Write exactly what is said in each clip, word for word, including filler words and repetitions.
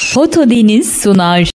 Fotodeniz sunar.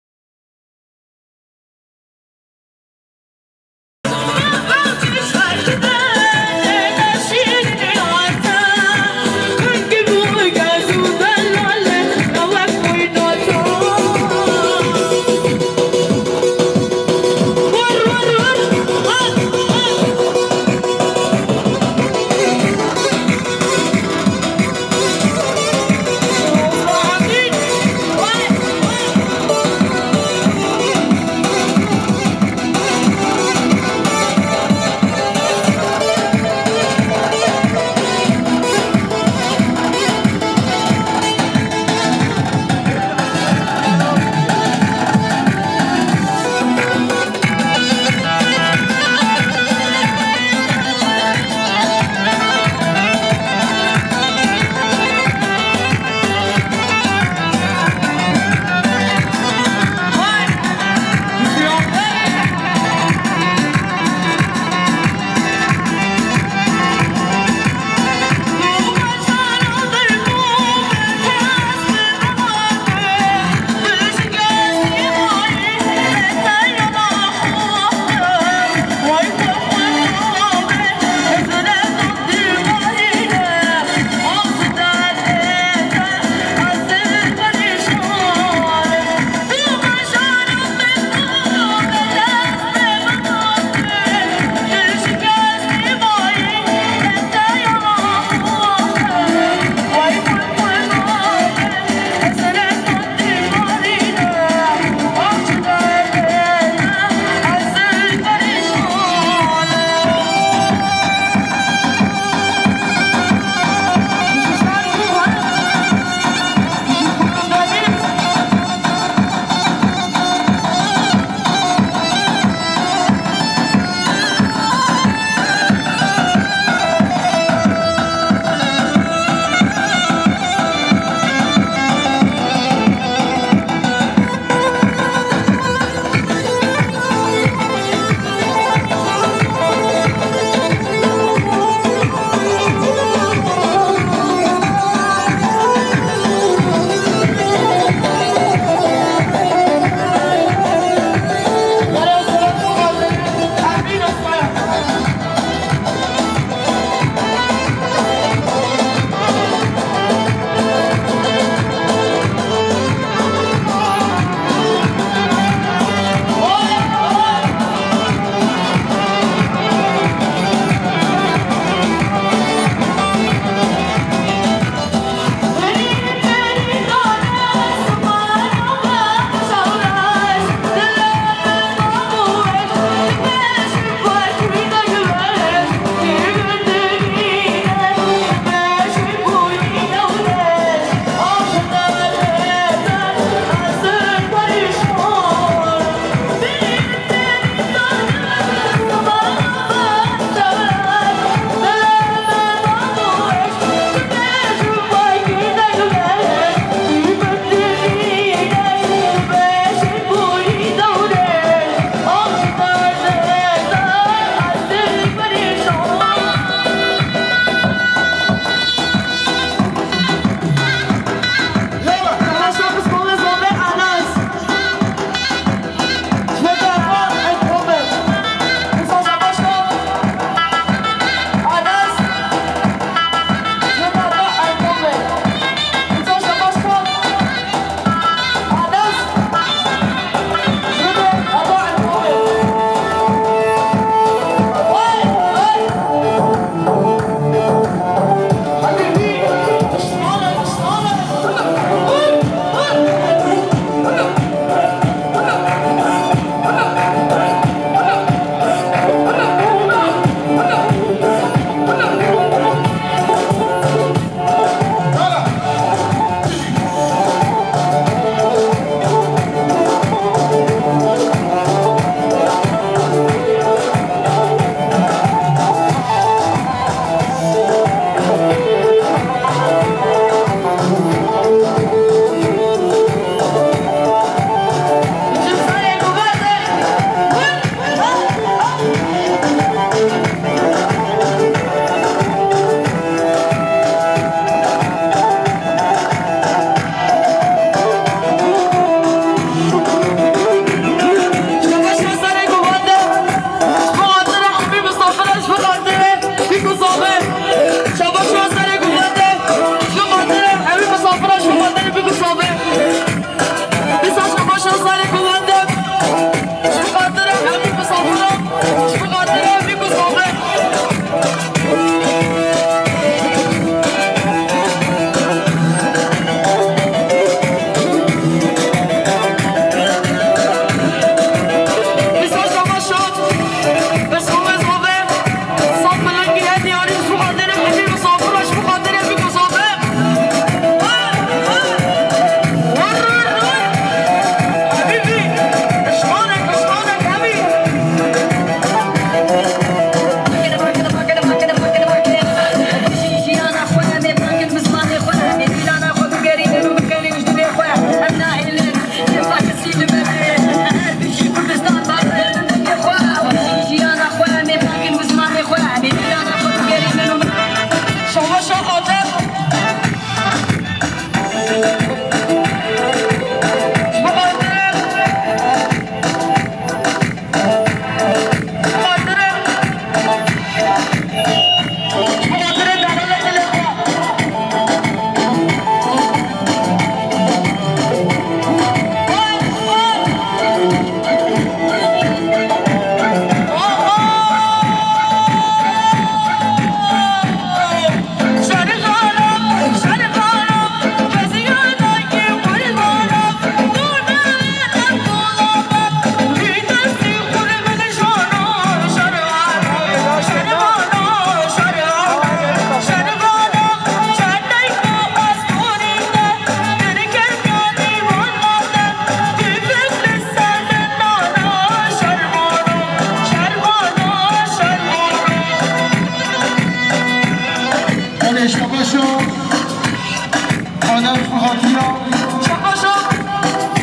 Adem ji xatriya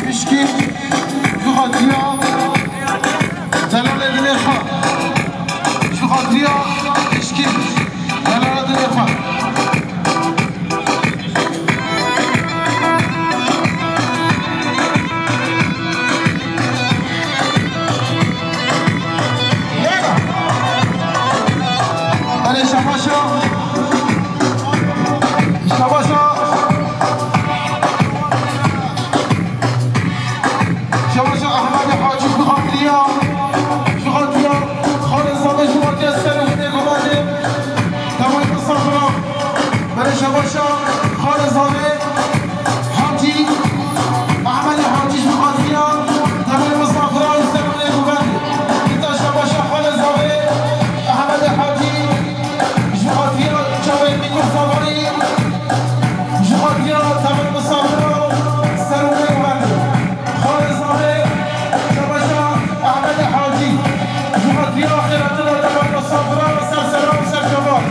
Pişkî, ji xatriya Zelalê dilê xwe, ji xatriya Pişkî, Zelala dilê xwe. Erê şabaşa. Şabaşa. Şabaşa Ehmedê Hacî ji xatiriya, ji xatiriya xalê Zavê ji xatiriya ser û binê Gumadê. Tamam, misafira. Bere şabaşa xalê Zavê Hacî, Ehmedê Hacî ji xatiriya tamam, misafira û ser û binê Gumadê. Dîta şabaşa xalê Zavê Ehmedê Hacî ji xatiriya çavên Mîkûr Savarî. Ji xatriya temel misafira û ser û rê û bendê. Xalê Zavê, şabaşa Ehmedê Hacî. Ji xatriya xêratina temel misafira û ser sera û ser şaban.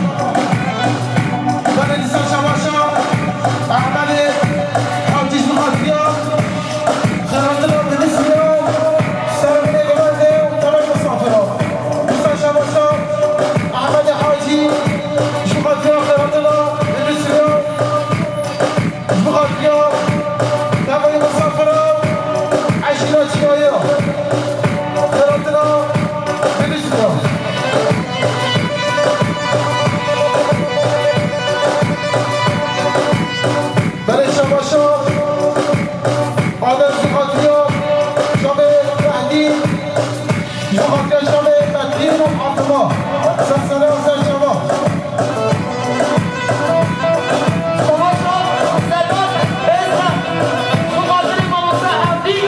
Belê dîsa şabaşa Ehmedê Hacî ji xatriya xêratina Tunisiya, ser û rê û bendê û temel misafira. Dîsa şabaşa Ehmedê Hacî. Ji xatirê xêratina Tunisiya, ji xatirê tevayê misafira eşîra çiyayê, xêratina Tunisiya. Belê şabaşa Adem ji xatirê çavê Mehdî. Ji xatirê çavê Metin û Abdullah. Ser sere û ser çava. Savaşa Sedat Ezra. Ji xatirê mamoste Evdî.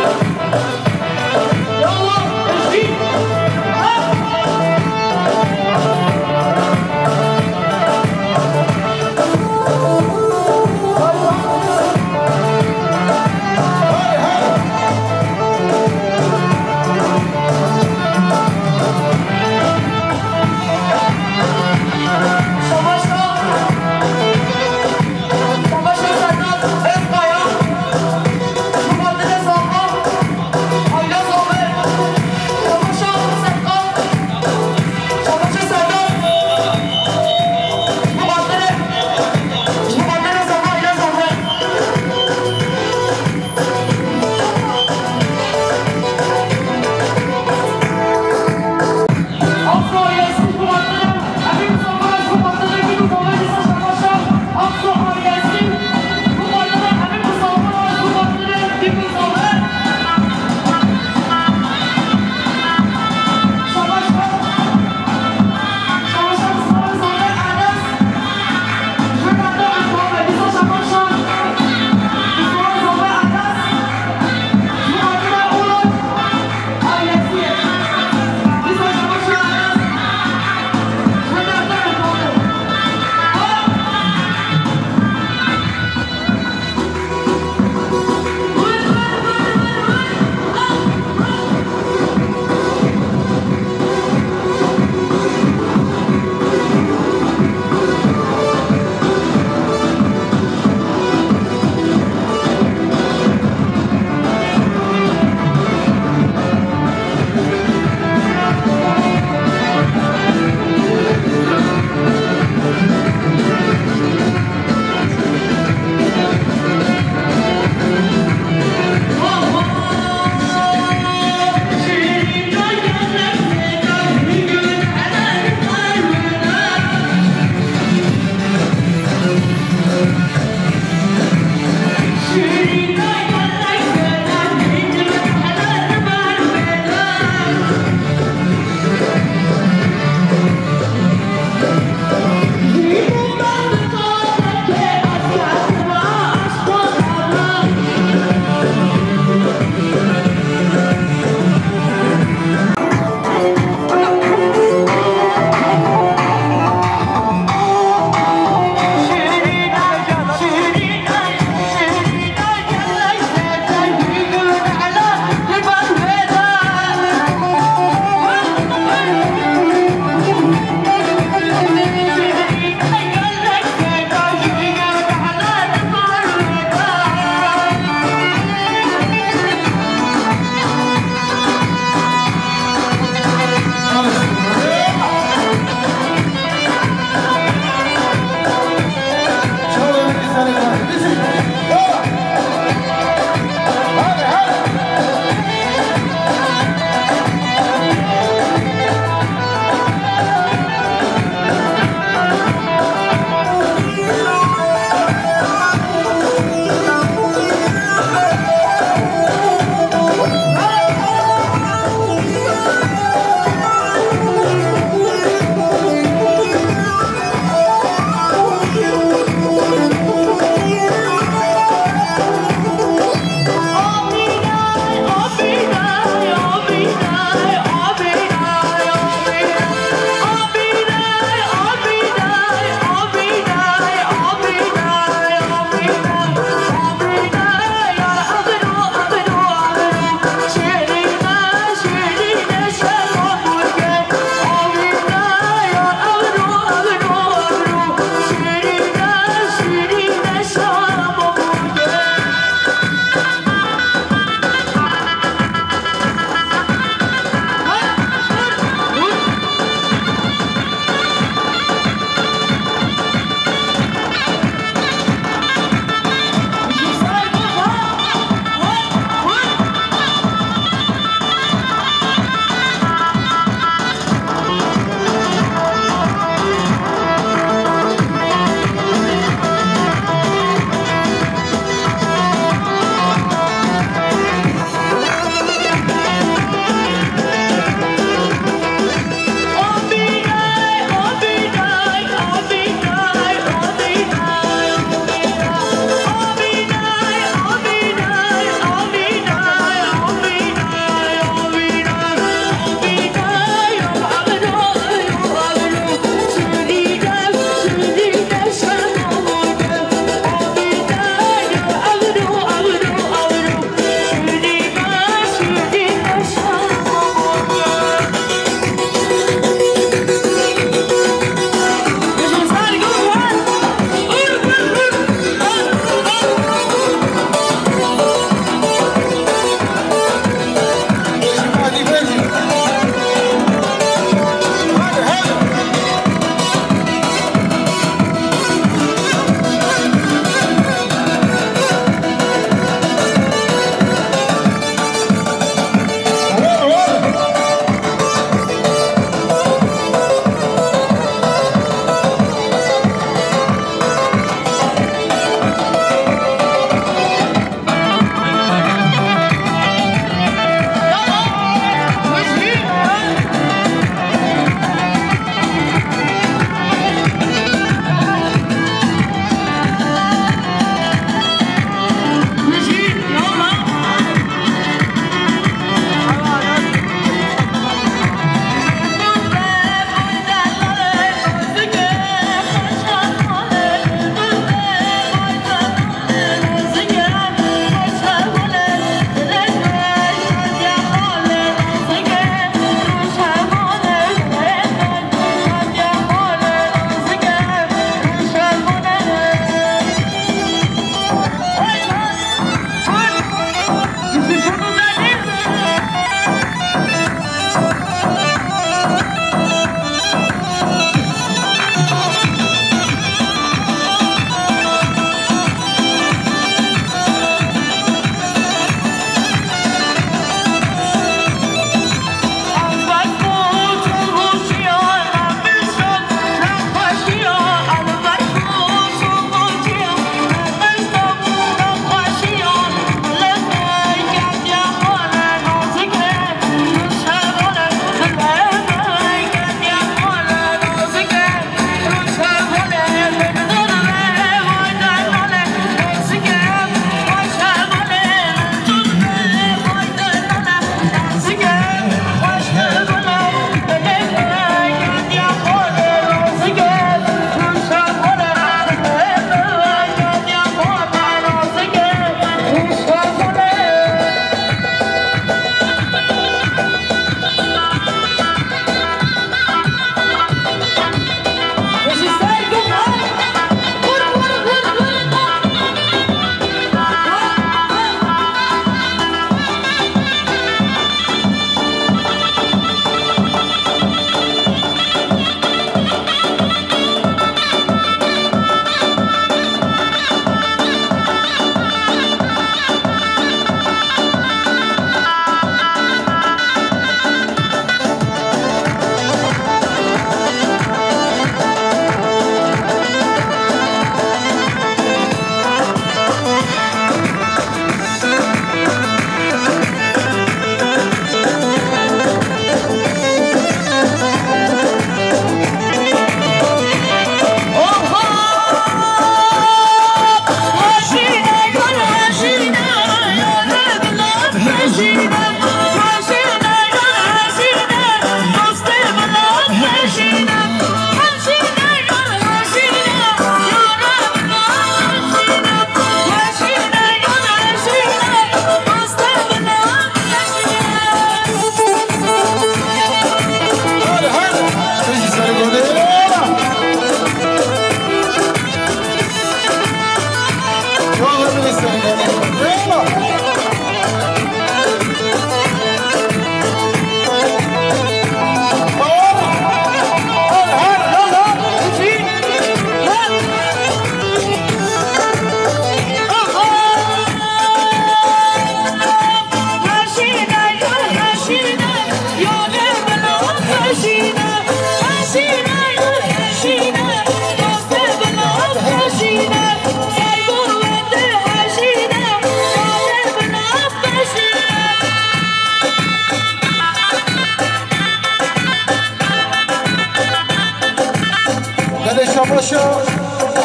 Şa,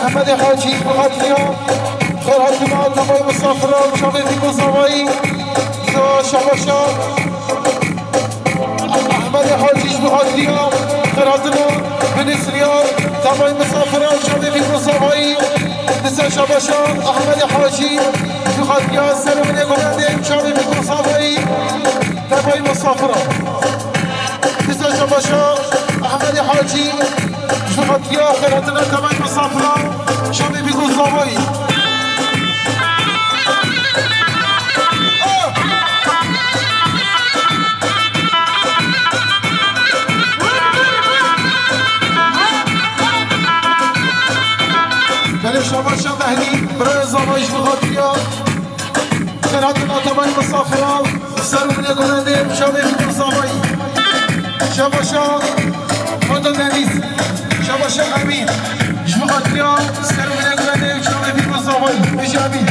Ehmedê Hacî, bi xatiriya xêrhatina temay misafira û çavê vî ku zavayî, şabaşa Ehmedê Hacî, ji bi xatiriya xêrhatina binêsiriya temay misafira û çavê vî ku zavayî, disa şabaşa Ehmedê Hacî, ji bi xatiriya ser û binê gulendê çavê vî ku zavayî, temay misafira. Disa şabaşa Ehmedê Hacî, ji xatirî xêrhatina temay misafira, şamê bî ku zavayî. Belê şabaşa Mehdî, birayê zavayî ji xatirî xêrhatina temay misafira. Ser û binê gulendê, şamê bî ku zavayî. Şabaşa Fata Deniz, şabaşa Emîn. Ji bi xatiriya ser û binê gulendê, şamê bî ku zavayî. Bêje Emîn.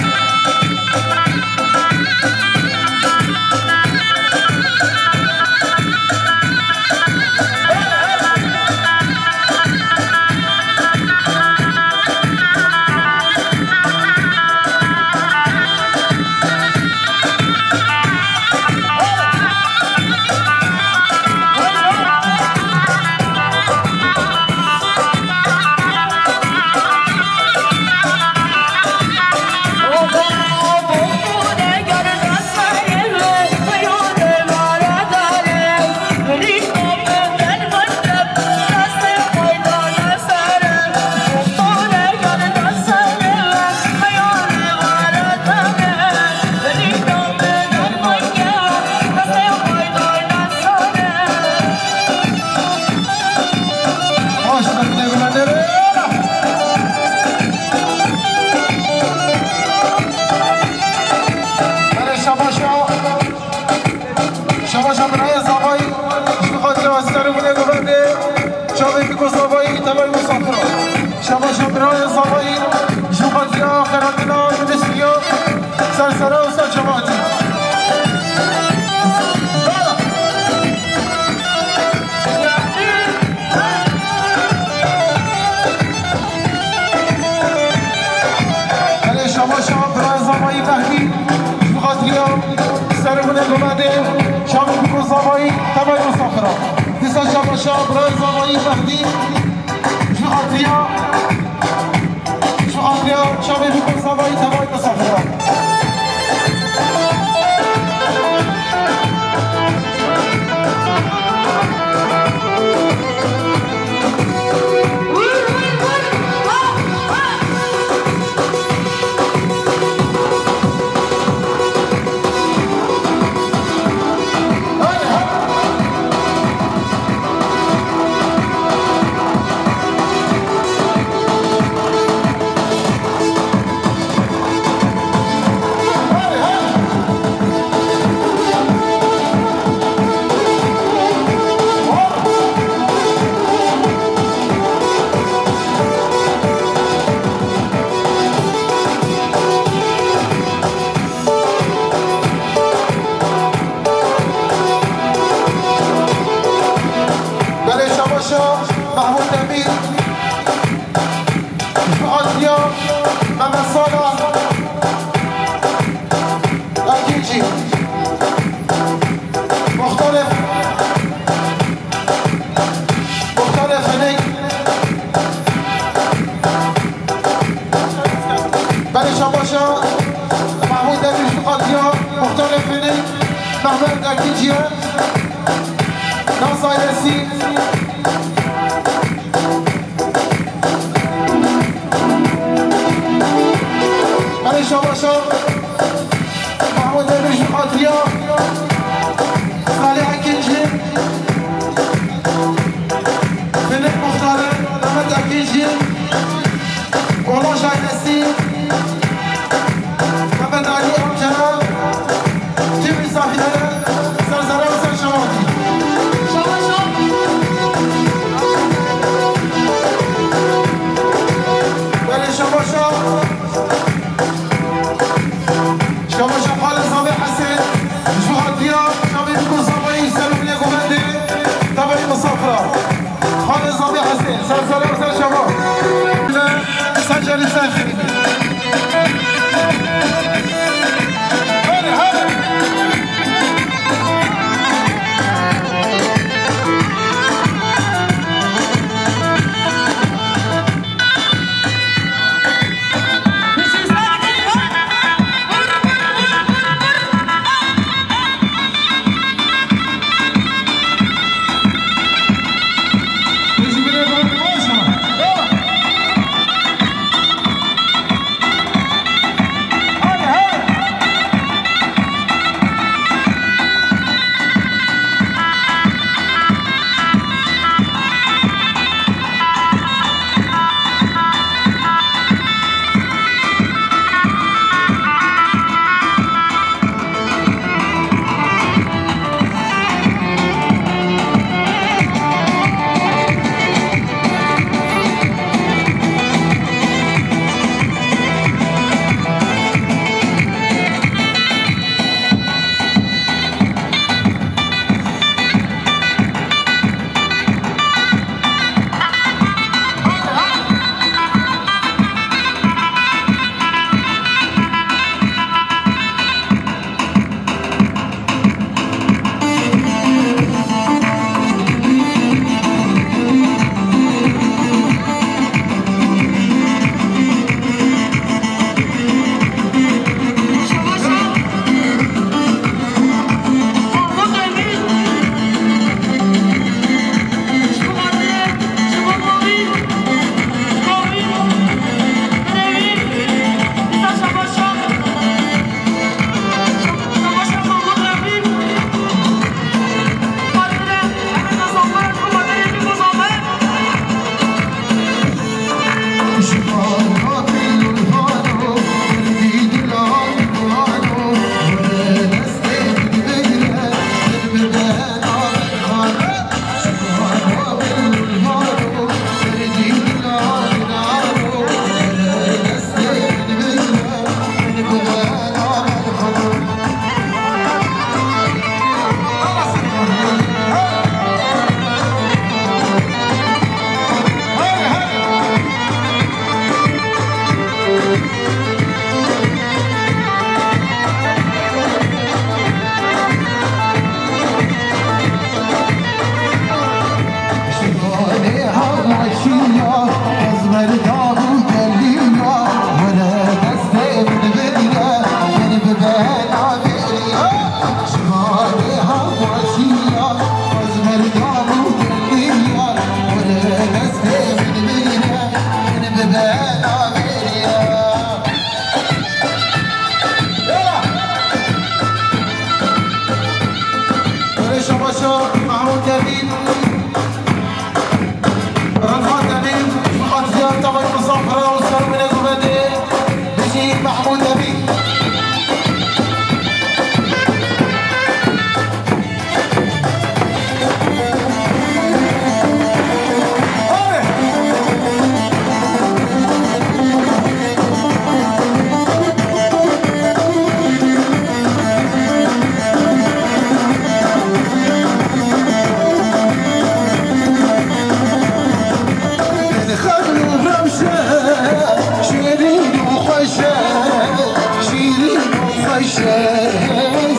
Şabaşa, şabaşa birayê zavayî, ji xatirî ser û binê gulendê, çavê bî ku zavayî, temay misafira. Şabaşa birayê zavayî, ji xatirî xêrhatina binêsiriya, ser sera û ser çavatî. Belê şabaşa birayê zavayî Mehdî, ji xatirî ser û binê gulendê, çavê bî ku zavayî, temay misafira. Disa şabaşa birayê zavayî Mehdî, ji xatirî, ji xatirî çavê bî ku zavayî, temay misafira. Belê şabaşa Mahmud Demîr, Asiya, Mehmet Salah, Ekinci, Muhtarê, Muhtarê Finik, Belê şabaşa Mahmud Demîr ji xatirî Muhtarê Finik, Mehmet Ekinciye, Nas ailesi. Belê şabaşa Mahmud Demîr ji xatirî Salih Ekinci, Finik Muhtarê Mehmet Ekinci, Ola Şahinesi, Mehmet Ali amcaya, tüm misafirlere ser sera û ser şavatî. Belê şabaşa, şabaşa Xalê Zavê Hesên, ji xatirî çavê bî ku zavayî ser û binê gulendê, temay misafira. Xalê Zavê Hesên, ser sera û ser şavat.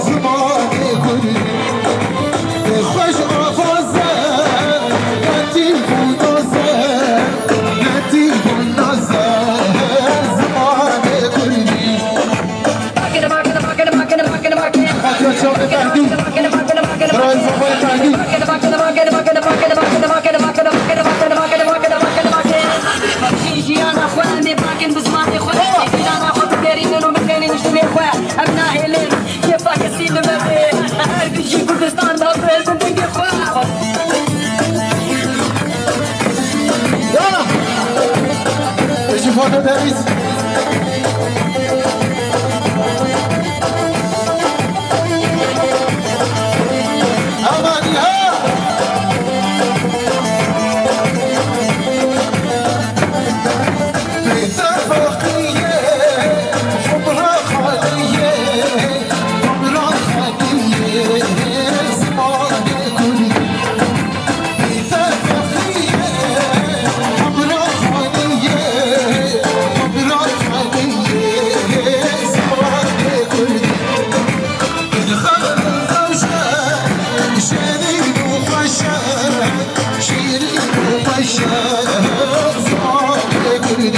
Zimanê kurdî. Xweş avaze, letîf û naze, letîf û naze, zimanê kurdî. Xatiya çavê Mehdî. Birayê Zafayê Mehdî. Jiyana xwe em ê bakin bi zimanê xwe, jiyana xwe bibêrînin û bikevin ji dilê xwe. Em nahêlin. Kêfa kesî li me bê. Her bijî Kurdistan, da bihêzin dengê xwe. Yala! Êjî Fatih Deniz. Amanî ha! Bêtefaqiyê, xubra xaliyê. Şîrîn û xweş e zimanê kurdî.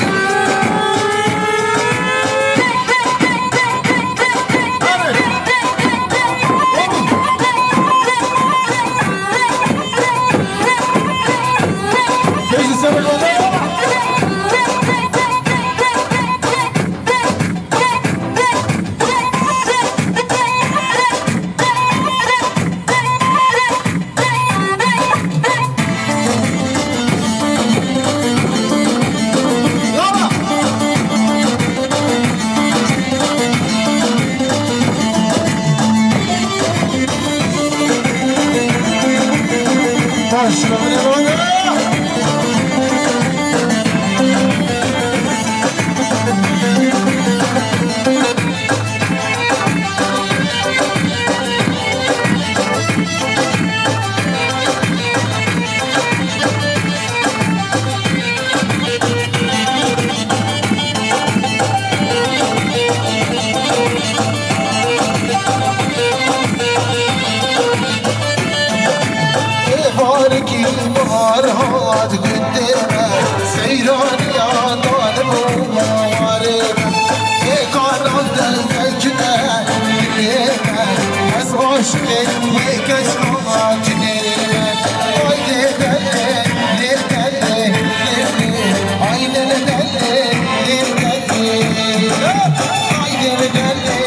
Êvarikî bahar hat gundê me, seyraniya dalim û warê me. Ê ka nav derdekine dilê me, ez aşiqê yê kes nakinê me. Ay dê derdê, dê derdê, dê dê. Ay dê derdê, dê derdê. Ay dê derdê.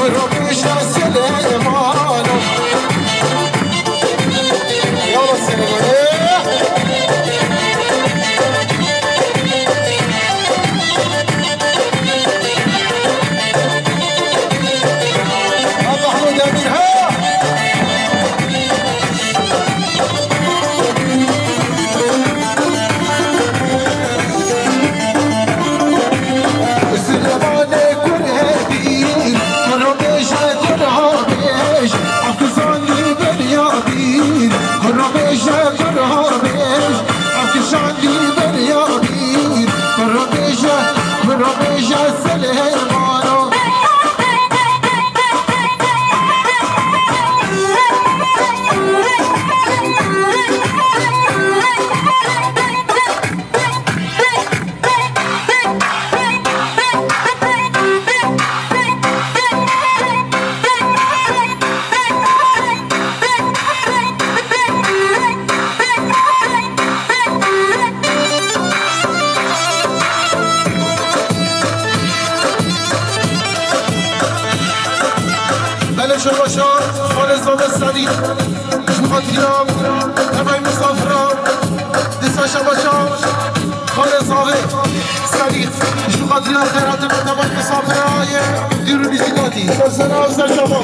Rojê Silêmano. Yala Silêmano. Ha Mehmûd Emîn, ha! Silêmanê kurê bîr, kuro bêje kura bêj, ev kizan li beriya bîr, kuro bêje kura bêj, ev kizan li beriya bîr, kuro bêje, kuro bêje Silêmano. Belê şabaşa, xalê Zavid Sedîq. Ji xatirî tevayî misafira, dîsa şabaşa, xalê Zavid Sedîq. Ji xatirî xêr hatine tevayî misafira ye dîr û nîzîkatî. Ser sera û ser çava.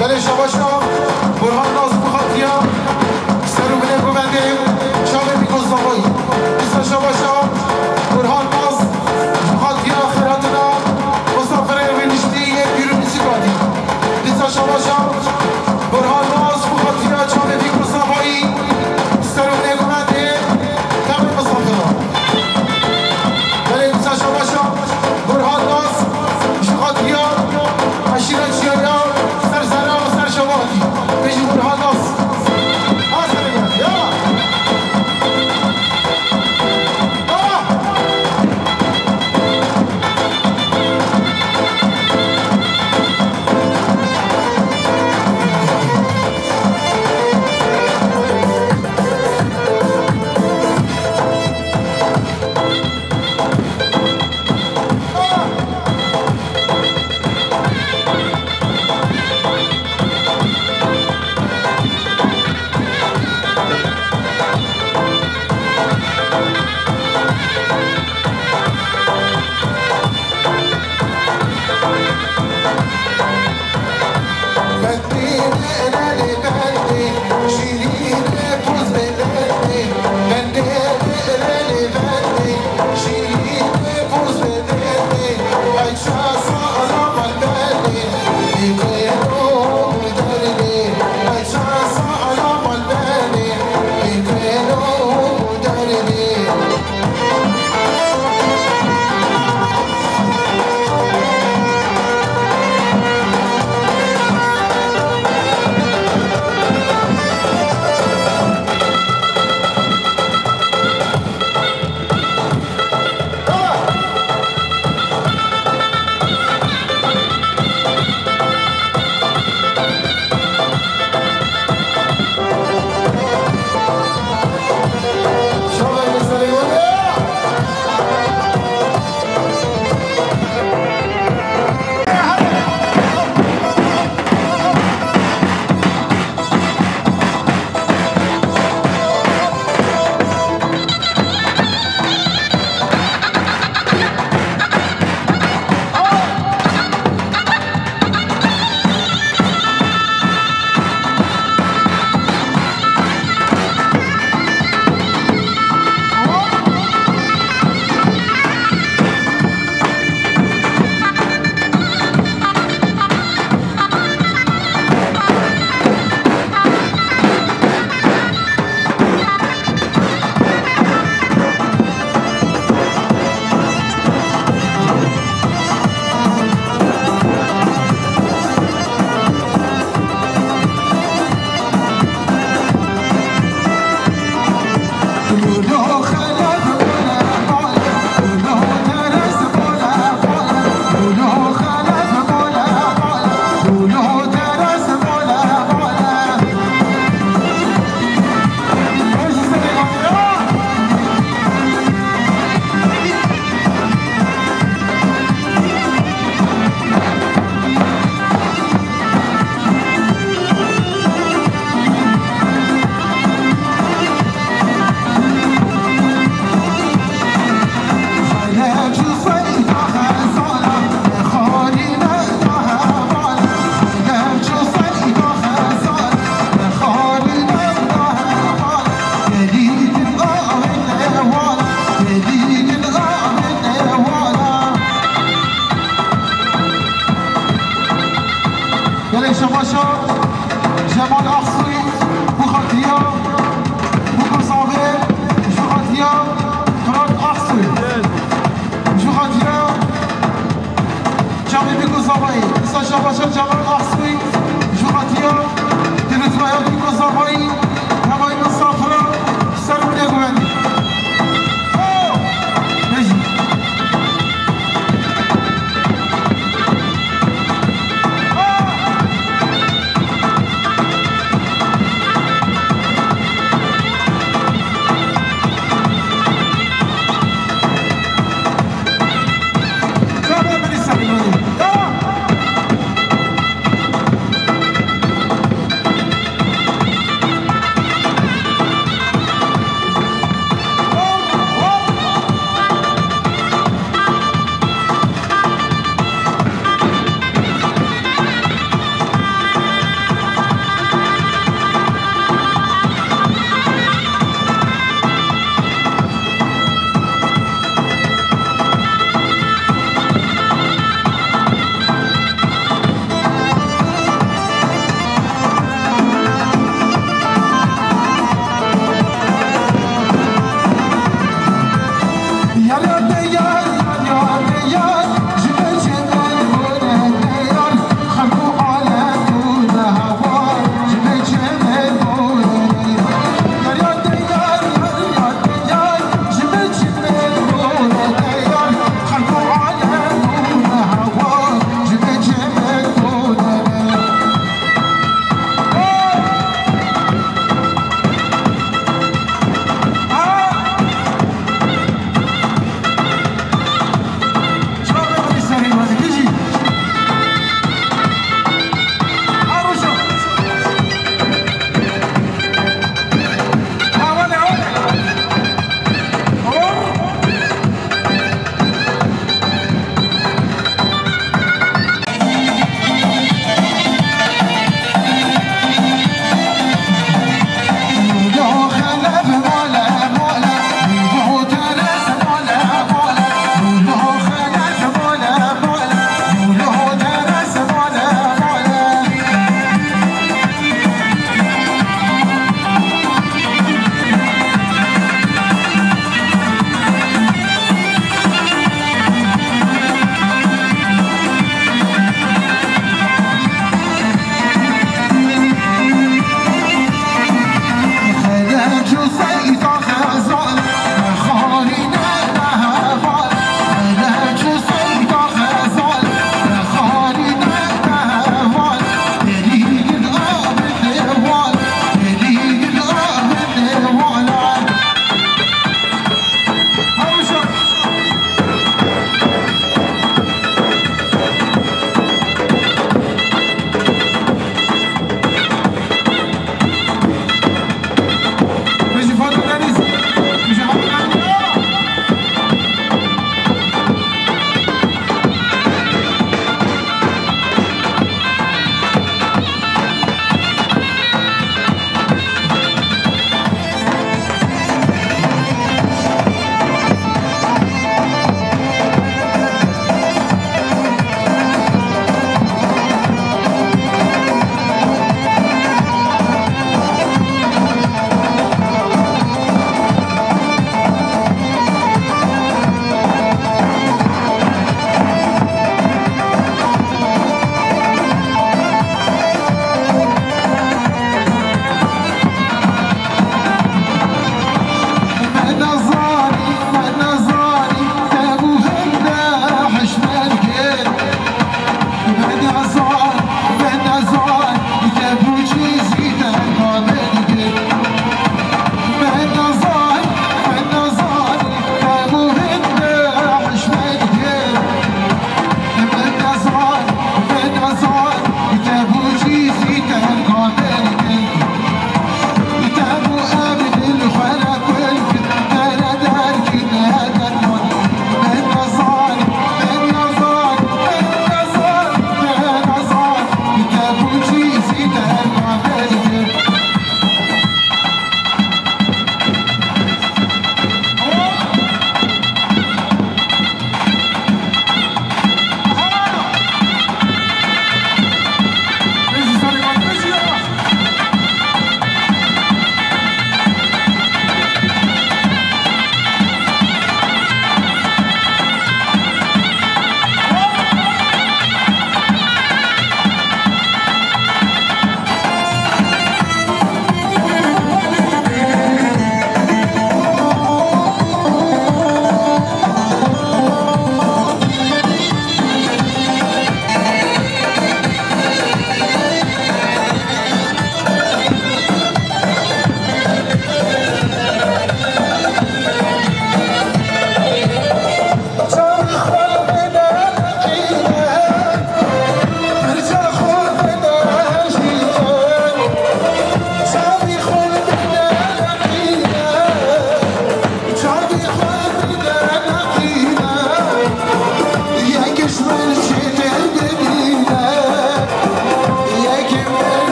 Belê şabaşa Burhan Nazım Xatiya, ser û binê ku Çavê Bîko Zavayî. Dîsa şabaşa Burhan Naz, ji xatiya xêrhatina misafirê rêniştî yê pîr û nêzîk hatî. Dîsa şabaşa Burhan Naz, ji xatiya çavê Bîko Zavayî, serokê hikûmetê, temê misafiran. Belê dîsa şabaşa Burhan Naz, ji xatiya eşîra çiyaya ser zehra û ser şabahatî. Bêjî Burhan Naz. Ha serê gel, yala.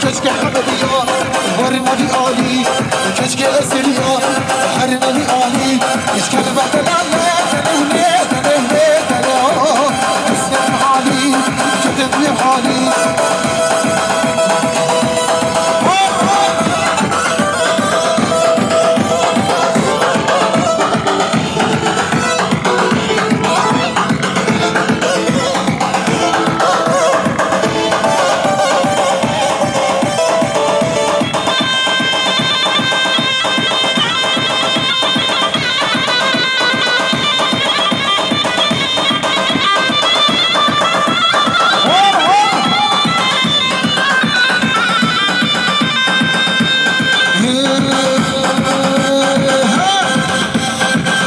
Keşke hebediya, var nevi ali, keşke eseriya, her nevi ali, keşke bedela ne, ne, ne, ne, ne, ne, ne, hali, kedim bir hali.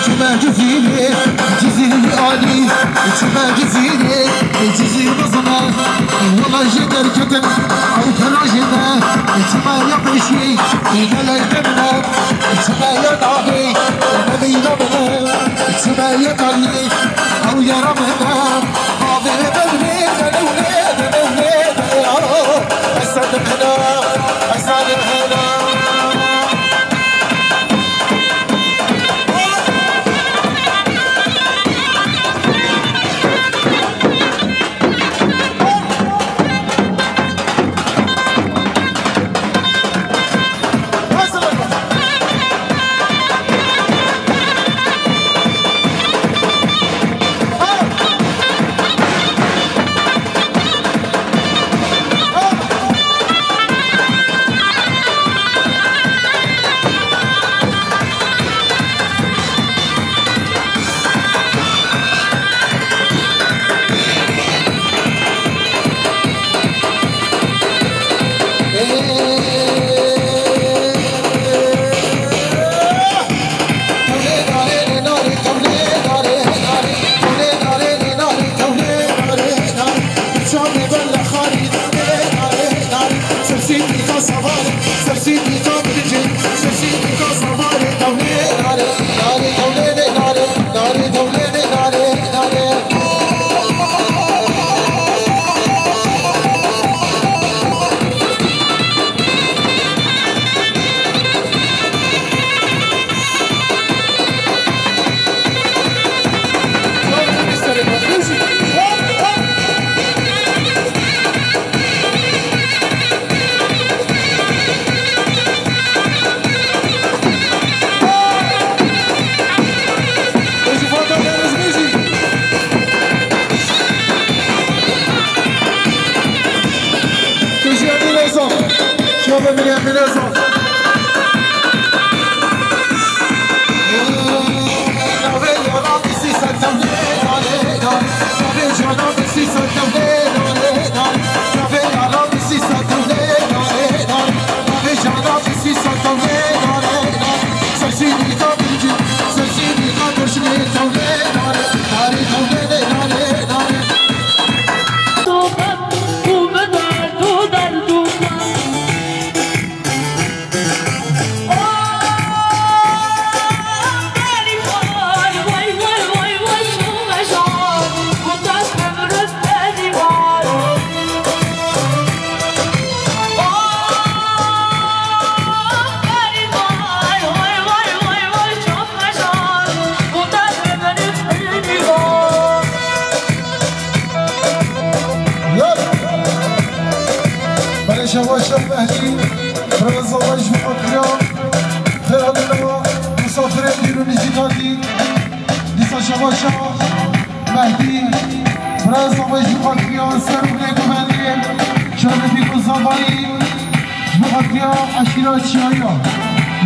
Çima Cizîrê, Cizîrê alî, çima Cizîrê, Cizîr bizine, wela jê derketin, ew tena jê me, çima ya pêşî, gelek demine, çima ya navê, me bîna bine, çima ya kalî, ew yara me ne, bavê me bevnê, bevnê, bevnê, bevnê, esadim hena, esadim hena. Belê şebaşa Mehdî, birêz Zava ji xwe kiriya, xêr hatine misafirên dîrûnî jî hatî. Dîsa şebaşa Mehdî, birêz Zava ji xwe kiriya, ser û lê guvendê, şerefî ku Zavayî, ji bo xatira eşîra Çiyayî ya,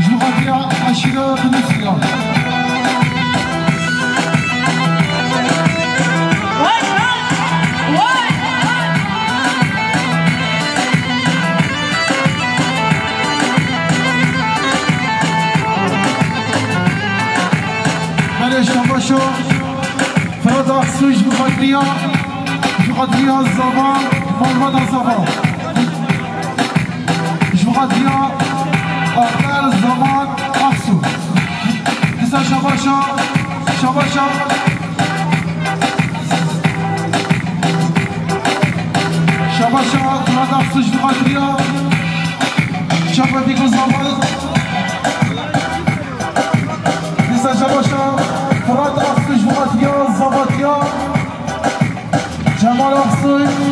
ji bo xatira eşîra Tunusî ya. Belê şebaşa Firat Aksu ji bo xatira, ji bo xatira Zava, malbata Zava. Ji bo xatira Akber Zaman Aksu. Dîsa şebaşa, şebaşa. Şebaşa Firat Aksu ji bo xatira. Şafetî ku zavat. Dîsa Cebaşa Firat Aksuş Firatya Zavatya. Cemal Aksuş.